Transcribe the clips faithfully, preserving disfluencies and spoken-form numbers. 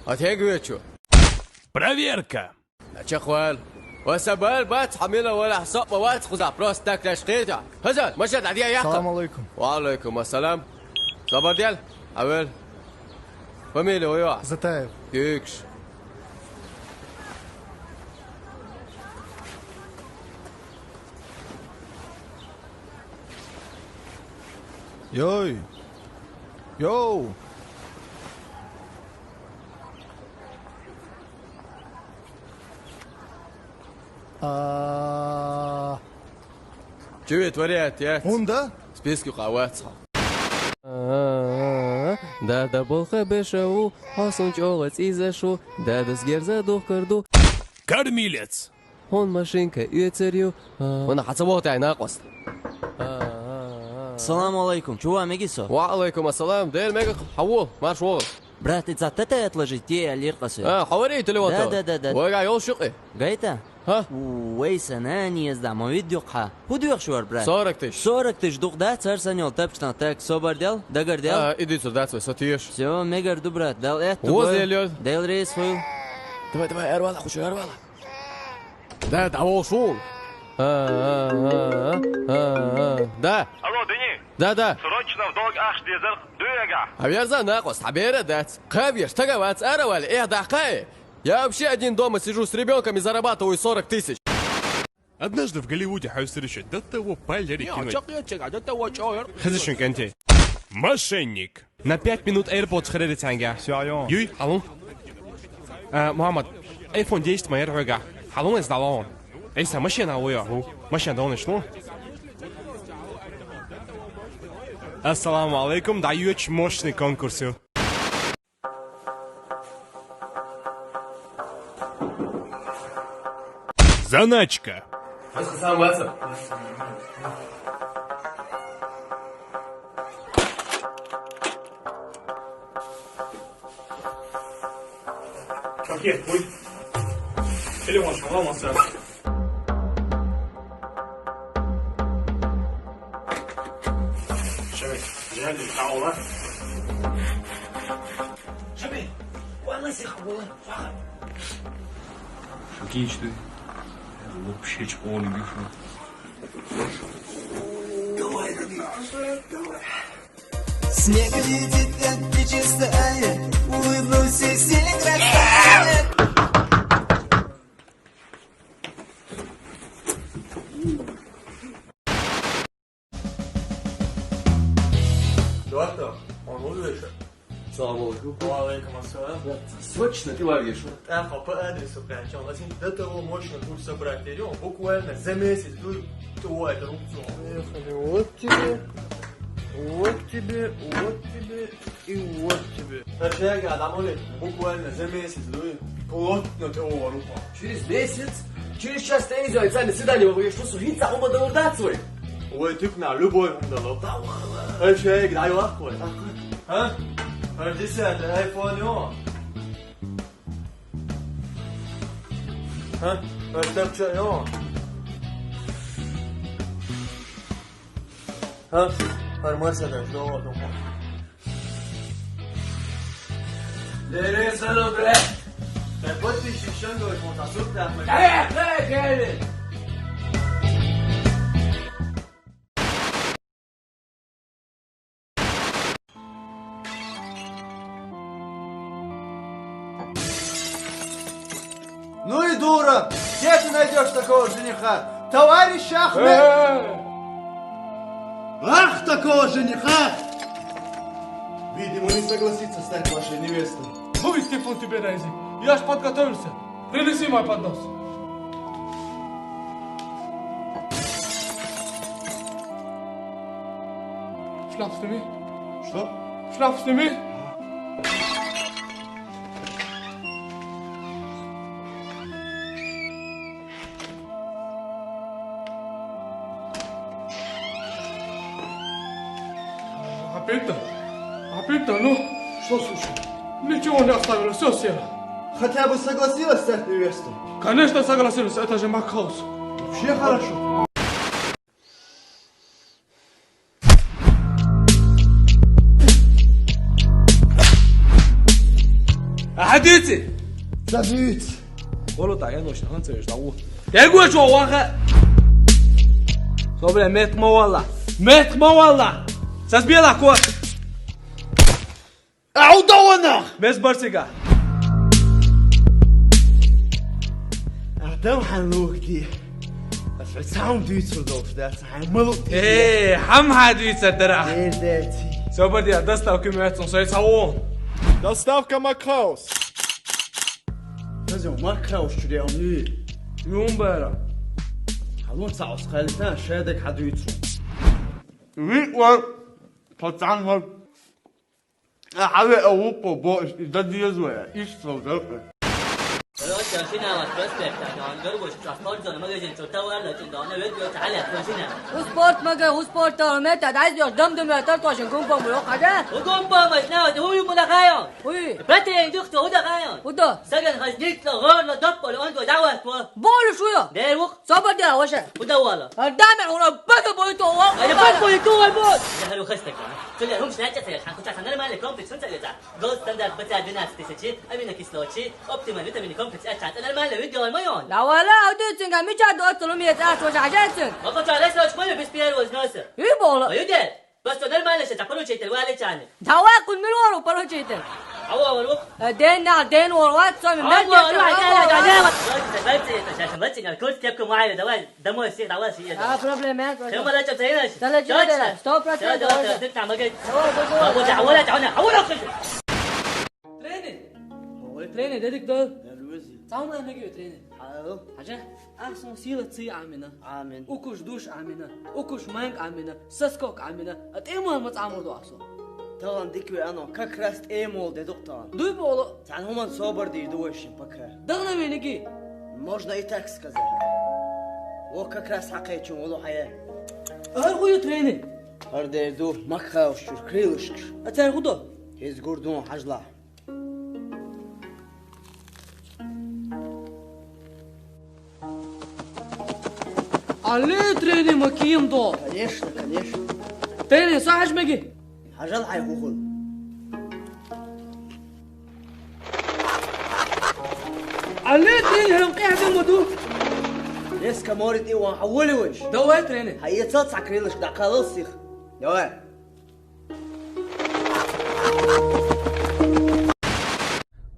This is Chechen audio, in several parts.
А тхьенга вечу? Проверка. Чекхвал. Ва са бал бац, хьамила вала хьсапа вац, хуза просто так леш кхетя. Хаза, машат, адия яхта. Салам алейкум. Ва алейкум ассалам. Сабар дел? Авел. Фамилия оё? Затаев. Кюкш. Йой. Йоу. А. Чувит вариант, я? Унда? Списки къавац. А, да, да, болха бешаву, хасун чола цизашу, да, да, сгерза дух карду. Кормилец. Хьуна машинка оьцур ю. А. Хьуна хьа ца вохтаьй накъост. А, а, а. Салам алейкум. Чува мегий со? Ва алейкум ассалам. Дер мега хьавол, марш вогӀал. Брат, и цхьа тата отложить, те алир къасе. А, хьавари телефон. Да, да, да, да. Вайга йол шукъи. Гайта? Ха? Вай санани езда, ма вид юкъа. Ху дуьхш вар, брат? Сорок тысяч. Сорок тысяч дукъ да, цар сан йол тапчтан так, собар дел, дагар дел. А, иди сюда, свой сатиш. Всё, мегар ду, брат, дал эт. Воз дел йол. Дел рейс хуйл. Давай, давай, арвала, хуш, арвала. Да, да, вошёл. А, а, а, а, а, а. Да. Алло, Дени. Да, да. Срочно в долг аш дезер дуяга. А верза накъост, а бера дац. Кавьер, тага вац, ара вали, э, да, кай. Я вообще один дома сижу с ребёнком и зарабатываю сорок тысяч. Однажды в Голливуде хьайсырича до того полярикиной. Не, чё, чё, чё, до того, чё, я- Хаза шин кенте. Мошенник. На пять минут AirPods хрери цанга. Всё, айон. Юй, алло. А, Мухаммад, iPhone десять моя дорога. Алло, из далон. Эй, са машина уйо. Машина донышну. Ассаламу алейкум, да, юч мощный конкурс. Заначка. Хасан ватса. Пакет, ой. Телефон шалам алса. Шамиль, реально, таула. Шамиль, валла сиха была, ваха. Шукинчты. Вообще чпони бифу. Давай, давай, давай. Снег летит, как ты чистая, улыбнулся, снег растает. Доктор, он улучшит. Салам алейкум. Ва алейкум ассалам. Срочно ты варишь. Так, а по адресу прям, чё, у нас до того мощно будет собрать. Идём, буквально за месяц будет твой друг. Поехали. Вот тебе, вот тебе, вот тебе и вот тебе. Короче, я говорю, а там, буквально за месяц будет плотно твой руку. Через месяц? Через час ты идёшь, официальное свидание, вы что, сухица, оба доурдат свой? Ой, ты к нам, любой, он дал. Да ладно. Короче, я говорю, дай лапку. А? А десятый айфон, ё? А? Астапча, ё? А? Армарса да, что вот, ну. Дересано, блядь! Да вот ты ещё говоришь, вот отсюда, блядь. Э, э, Кевин! Ну и дура! Где ты найдёшь такого жениха? Товарищ Ахмед! Э! Ах, такого жениха! Видимо, не согласится стать вашей невестой. Ну и тефлон тебе на язык. Я ж подготовился. Принеси мой поднос. Шляпу сними. Что? Шляпу сними. Опять-то? Опять-то, ну? Что случилось? Ничего не оставила, всё съела. Хотя бы согласилась стать невестой? Конечно согласилась, это же Макхаус. Вообще хорошо. Ахьа дуьйци? Ца дуьйцу. Вало тӀа, я ночь, хӀанз ца веш, дӀа ву. Дего чу ваха. Собре, мет ма валла. Мет ма валла. Сас бела кот. Ау, да вана! Мес барсига. Адам хьан лухти. Ас цаун дуьйцур долуш дац, хьан малу. Э, хьам хьа дуьйцар дара. Э, даци. Собар диа, доставка мет, сон сой цаун. Доставка Макхаус. Хаза Макхаус чуьре амли. Юм бара. Халун цаус халита, шедаг хьа дуьйцу. Ви ва. Пацан ва. А, хьаве, а, уппа, бо, и да дезу, я, иш, сол, да. Короче, Арсеналов проспект, а, он дорогой, сейчас спортзона, магазин, что товар, да, что, да, на век, вот, аля, Арсенал. У спорт мага, у спорт, а, мета, да, здесь, дом, дом, это тоже, гумбом, лёг, а, да? У гумбом, а, знаю, ты, уй, мудахайон. Уй. Братья, индюх, ты, удахайон. Уда. Саган, хаз, нит, ла, гор, ла, доп, ла, он, да, вот, вот. Болу, шуя. Дервух. Собар диа, ваша. Уда вала. Ардамер уна бага бойту вал. Ай, бага бойту вал бот. Я говорю, хестек, а? Что я рум снять это, я хочу нормальный комплекс, он совета. Голд стандарт Б Ц А двенадцать тысяч, аминокислоты, оптимальный витаминный комплекс, это нормально, видео мой он. Да вала, а ты цинга мича до отцу лум есть, а что же хажатин? А вот я раз ночь мою без первого взноса. И бола. А, юде. Просто нормально сейчас, а поручитель, валичане. Давай, кун милуару поручитель. Ава, вару. Э, ден на, ден вару, вот, сами. Ава, вару, ава, ава, ава. Давайте, давайте, давайте, давайте, давайте, курс кепку маю, давай, домой все, давай, все, давай. А, проблема нет, проблема. Ты молодец, ты знаешь. Точно. Сто процентов. Давай, давай, давай. Давай, давай, давай. Давай, давай, давай, давай. Тренер! Ой. Тренер, дедик дол. Нервозный. Цаун ма меги тренер. Ау. Хажа, а сон сила ци амина. Амин. Укуш душ амина. Укуш манг амина. Соскок амина. А тӀемал ма цӀа мурду асо. Талан дикви ано, как раз тӀемал дедук талан. Дуй болу. Цан хуман собар дир ду вайшин пока. Дагна вениги. Можно и так сказать. О, как раз хакайчун олу хая. Ар хуя тренер. Ар дерду, макхаушчур, крылышкш. А цар худо? Из гурдун хажла. Али трени макием до. Конечно, конечно. Трени сахаш меги. Хажал хай хухул. Али трени хам къяхда маду. Леска морит и ван хаволи ванш. Давай трени. Хай цал цакрилыш да калыл сих. Давай.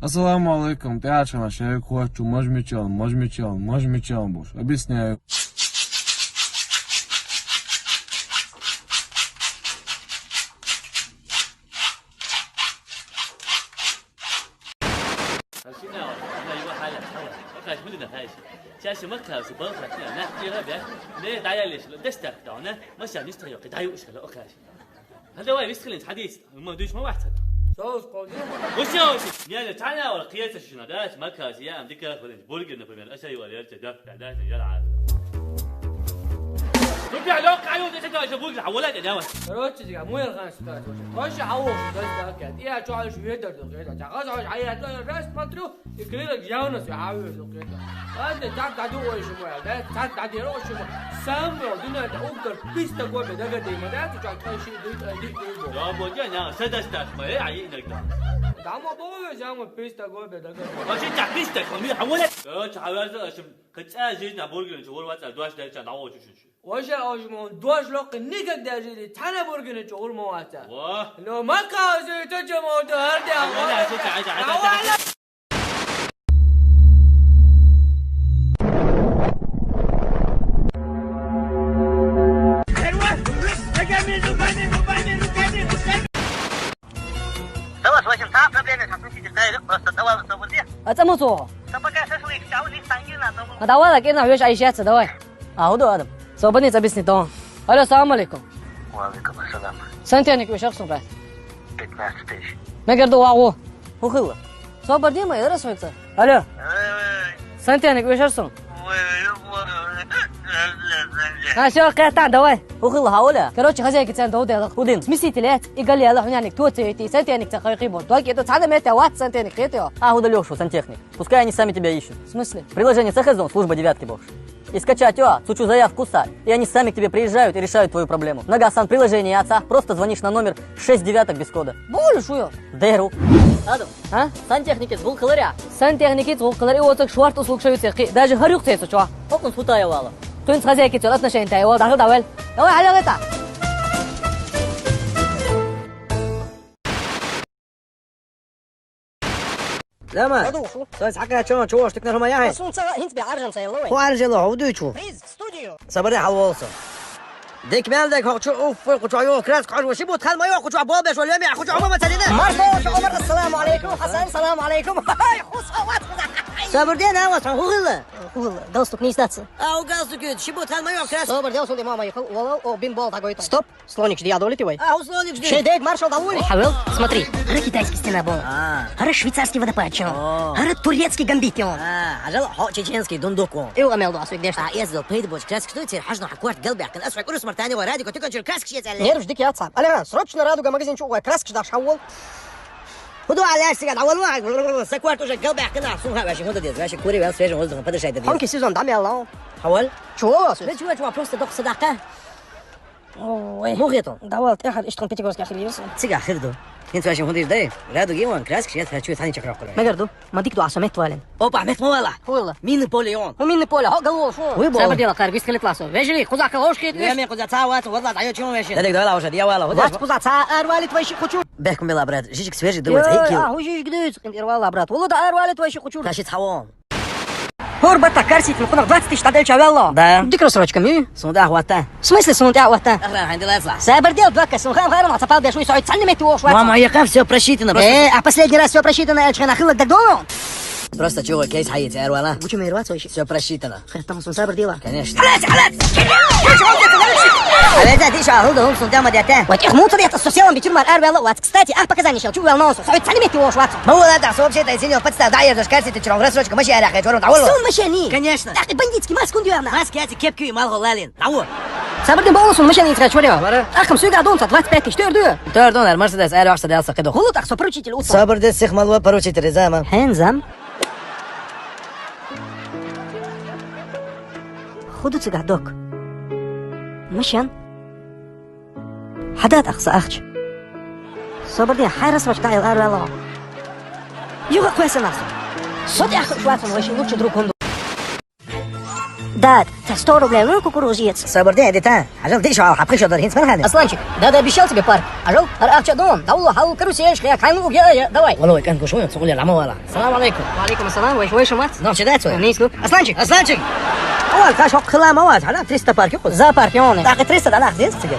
Ассаламу алейкум, тӀаьхьарчхьана шайга хӀоттачу мажмичал, мажмичал, мажмичал буш. Объясняю. Арсинал, ана юха хала, хала. Окаш, муди на хайш. Чаша макхал, су балха, на, на, тира бя. Не, дая леш, дестак, да, на. Маша, нистра, ёки, даю, ушкала, окаш. هذا واي بيستخلين حديث، ما دوش ما واحد. Соус къовди. Вуш я вуш? Не, не, тана вара кьиеца шуна, да, макас, я, ам дика хвалин, бургер, например, аша ю алерча, да, да, да, я ла. Тут я лёг каю, ты такой же бургер, а вала да, да. Короче, дига, муяр хан ситуация. Хош, а вуш, да, да, да. Я чё, аш ведер, да, да. Чагаз хош, а я, да, раз смотрю, и крылок явно всё, а вы, да, да. Ладно, так, да, думаю, что моя, да, так, да, дело, что самое, да, да, угол, писта, гобе, да, да, да, да, да, да, да, да, да, да, да. Я, вот, я, я, с этой стороны, моя, а, иногда. Да, мы, бо, я, мы, писта, гобе, да, да, да. Вообще, так, писта, ко мне, а вот. Короче, а я, в общем, хотя жизнь, а бургер, ничего, вот, а дождь, да, да, да, вот, чуть-чуть. Вообще, а, мы, дождь, лёгкий, никогда в жизни, тана бургер, ничего, урма, вот, а. Во. Но макази, ты чё, мол, да, да, да, да, да, да, да, да. Давай, в общем, там проблемы, там, ну, сидишь, да, просто давай, вот, вот, вот. А там вот. А давай, так, и на, вещь, а ещё это, давай. А, уду, Адам. Со, больница объясни, то. Алло, салам алейкум. Ва алейкум ассалам. Сантехник вешар сун, брат. Пятнадцать тысяч. Мегер ду вагу. Ухылла. Со, бар дима, я раз векса. Алло. Эй. Сантехник вешар сун. Ой, ой, ой, ой. А, всё, кайта, давай. Ухылла, хауля. Короче, хозяйка цен дау дела. Удин. Смеситель, и галела, хуняник, тут цвети, сантехник, цахай хибон. Только это цада мете, вот сантехник, это. А, удалёшу, сантехник. Пускай они сами тебя ищут. В смысле? Приложение Сахазон, служба девятки, боже. И скачать её, цу чу заявку са. И они сами к тебе приезжают и решают твою проблему. Нагасан приложение яц, просто звонишь на номер шесть девяток без кода. Более шуё. Деру. Аду. А? Сантехникиц гулхыларя. Сантехникиц гулхыларя, и оцак шварт услуг шуё цехи. Даже харюк цецо чё. Окунс хутая вала. Тунс хозяйки цел отношения тая вала, дахы давай. Давай, халял это. Лама. Аду, шу. Сой сакра чё, чё, штук на хумая. Сунца, хинц бе аржан сай лой. Ху аржан ло, ху дуй чё. Приз в студию. Сабыр да хал болса. Дек мел дек хо чё, уф, хо чё, ё, крас, хо чё, шибут хан моё, хо чё, бобе, шо лёме, хо чё, мама царина. Марш, шо, Омар, ассаламу алейкум, Хасан, саламу алейкум. Ай, хусават. Сабыр да на вас, ху гыла. Ху гыла, галстук не снятся. А, у галстук, шибут хан моё, крас. Сабыр да, сунды мама, ехал, вала, о, бин бол такой-то. Стоп. Слоник, жди, я долетевай. А, у слоник, жди. Шедек, маршал, доволен. Хавел, смотри, гара китайский стена бон. А. Гара швейцарский водопад чон. О. Гара турецкий гамбит он. А, ажал, хо, чеченский дундук он. И у амел дуас, видишь. А, я сделал, пейд боч, краск, что теперь, хажно, хакуарт, галбяк, кен, асфальт, урус, мартани, ва, радио, ты кончил, краск, щец, алле. Нервш, дик, я цап. Алле, срочно радуга магазин чугай, краск, ждаш, хавел. Худу, алле, сига, доволен, сакуарт уже, галбяк, кен, сумха, ваши, худу, дед, ваши, кури, вел, свежим воздухом, подышать, дед. Хонки сезон, да, мел, лао. Хавел? Чего, Василь? Да чего, чего, просто дох садака. Ой. Мух это. Давал, ты хар, иштхан пятигорский ахилирс. Цига хирду. Хин цвашин хундиш дай. Раду гимон, краск, шет, хочу, тани чакрок курай. Мегар ду, мадик ду, асо мет вален. Опа, мет мовала. Хула. Мини поле он. Ху мини поле, хо гало шо. Уй, бо. Сабыр дела, кар, бискалет ласо. Вежли, кузака, ошкит. Я ме куза ца ват, вот ла, даё чё веши. Дедек, давай, уже, дьявола, вот. Ват куза ца, арвали твой ши хочу. Бехкум бела, брат, жижик свежий, думаю, ай, кил. А, ху жижик дыц, ирвала, брат. Улу да арвали твой ши хочу. Тащит хавон. Хор бата карсит, ну, кунак двадцать тысяч тадел чавелло. Да. Дик рассрочка ми? Сунда хвата. В смысле сунда хвата? Ага, ханди лазла. Сабыр дел, два кас, ну, хам, харам, цапал бешуй, сой, цальный мети ош, ват. Мама, я как всё просчитано, просто. Э, а последний раз всё просчитано, я чхана хылак дагдоно. Просто чего, кейс хайит, эрвала. Гучу мерват, сой. Всё просчитано. Хертон сун сабыр дела. Конечно. Алец, алец! Алец, ты шо, ахыл да, хум сунда мадята. Вот их муцар, это со селом бичур мар, эрвала, ват. Кстати, а показания шел, чё волновался? Совет салимет его шват. Бу ладно, сообщи, это синё подстав, да, я же кажется, ты чё, рассрочка, маши, арахай, чё, давай. Сун машини. Конечно. Так и бандитский маск, он дюрна. Маск, я тебе кепки и мал холалин. Давай. Сабырдин болу сун машини, искать, чё, бара. Ах, там сюга дон, двадцать пять тысяч, тёрдю. Тёрдю, эр, Мерседес, эр, вахса, дялса, кидо. Хулу так, со поручитель, утса. Сабырдин сих мал, поручитель, зама. Хен зам. Худу цыга док. Машин. Хадат ахса ахч. Собрди, хайрас ваш дайл арвало. Юга квесен ахса. Сот ях квесен, ваш лучший друг он. Дад, та сто рублей, ну, кукурузец. Собрди, эдита. Ажал диш ал хапхи шодар хинц ман хани. Асланчик, дад обещал тебе парк. Ажал, ар ахча дон. Давла хал карусель, я кайну, я, я, давай. Валой, кан кушуй, цугуля лама вала. Салам алейкум. Ва алейкум ассалам, вай, вай шумат. Ну, чё дать свой? Не слух. Асланчик. Асланчик! О, каш хок хлама ват, хана триста парки куз. За парки он. Так, триста да нах здесь тебе.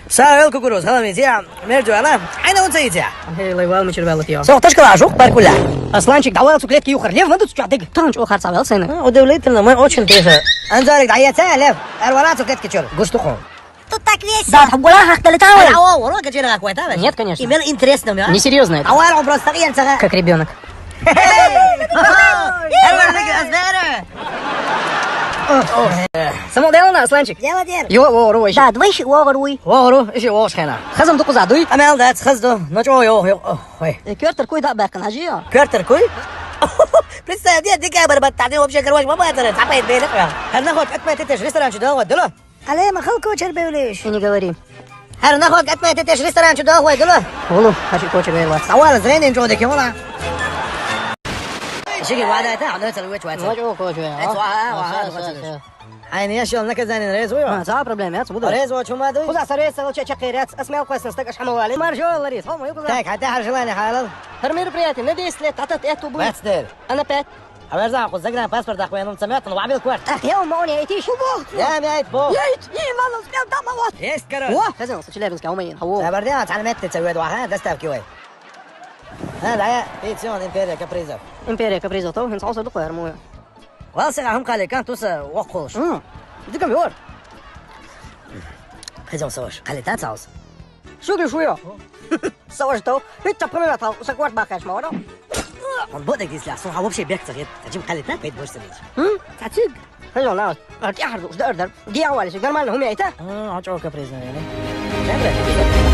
Савел кукуруз, халам идя, мерджуана. Айна он идя. Эй, лайвал мичир валат я. Со, точка ла, жук паркуля. Асланчик, давай отсу клетки юхар. Лев, надо цу чадык. Танч о харцавел сена. А, удивительно, мы очень тихо. Анзарик, да я ца, лев. Арвалацу клетки чур. Густухон. Тут так весело. Да, там гуляха, долетала. А, о, урок, а чё, какой-то, да? Нет, конечно. Именно интересно, да? Несерьёзно это. А он просто так, я не знаю. Как ребёнок. Эй! Эй! Эй! Самоделно, Асланчик. Дело дер. Йо, о, руй. Да, двойщик, о, руй. О, руй, ещё о, шхена. Хазам ду куза дуй. Амел, да, хаз ду. Ну чё, йо, йо, ой. Э, кёртер куй да бэкэн, хажи йо. Кёртер куй? Представь, я декабрь баттани вообще, короче, мама это, цапает белых, я. Хар на ход, как мы это, ресторан чудо, вот, дуло. Але махал кочер бевлеш. И не говори. Хар на ход, как мы это, ресторан чудо, вот, дуло. Улу, хачи кочер бевлеш. Савал, зрение, чё, декемона. Шиги, вада, это, а, ну, это, лучше, вот. Вот, о, кочер, а? Это, а, а, а, а, а, а. Ай, не, я шёл наказание, резу, ё. А, за проблема, я, буду. Резу, чё, маду? Куза, сорвется, лучше, чакерец, а смел квестен, так, а шамовали. Маржо, Ларис, хо, мой куза. Так, а ты, Харжелани, халал? Хар мероприятие, на десять лет, а тот, эту будет. Бацдер. А на пять. А верза, хоть загран паспорт, ахуй, ну, цемент, ну, вабил кварт. Ах, я умоне, эти ещё бог. Я мяет бог. Я ит, и мало успел, да, мало. Есть, короче. О, хозяин, что челябинский, а у меня, о. Забардя, цаль метте, цевет, ваха, доставки, ой. А, да, я, и всё, империя капризов. Империя капризов, то, хин сауса духу, армуя. Вал сага хам кали, кан туса, вакулш. М, дикам ёр. Хозяин, сауш, кали, та саус. Шугли шуё. Саваш тау. Хит чапками ватал. Уса кварт бахаш мавро. Он боде гисля. Сон, а вообще бег цагет. Таджим калита пет больше ведь. М? Тациг. Хело на. Артяхар душ дар дар. Гиавали си нормально умеет, а? А, а чё капризно, не? Чё, блядь?